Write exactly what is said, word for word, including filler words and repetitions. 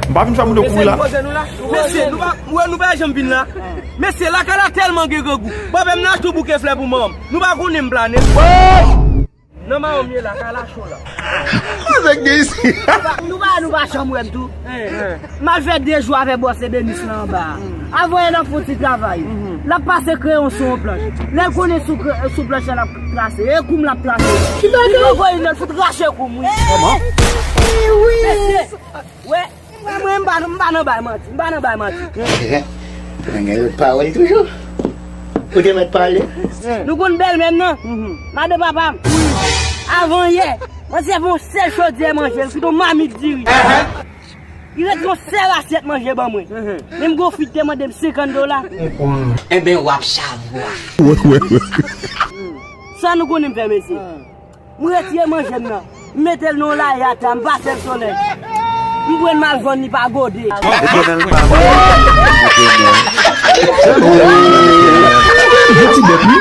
M pa vin fè moun yo kouri la. Mesye, nou pa, nou pa janm vin la. Mesye, lakay la tèlman gen grangou. Bon, menm nan tou bouke flè pou manman m. Nou pa konnen m planen. Nan mawon m ye la, ka la cho la. Sa k gen isi? Nou pa, nou pa janm wè m tou. M al fè de jou avè bòs Ebenis lan anba a. Avan yè n ap fè yon ti travay. L ap pase kreyon sou yon planch. Lè l konnen sou kre-, sou planch la l ap trase. E kou m l ap trase. Ki bagay? Li voye nan l fout rache kou m, wi. Kòman? Mesye, wè, mwen, mwen, m pa, m pa nan bay manti. M pa nan bay manti. Mwen gen lòt pawòl toujou. Ou te mèt pale. Nou konn bèlmè m nan? Madan papa m. Avan yè, mwen sèvi yon sèl chodyè manje, l kite yon mamit diri. Li ret yon sèl asyèt manje ban mwen. Men m gon fi ki te mande m senkant dola. Enben, w ap chavwa. Sa nou konnen m fè, mesye. M retire manje m nan. M mete l nan yon laye atè, m pase l solèy. M pran l m al vann li pa gode. Yon ti bèt, wi.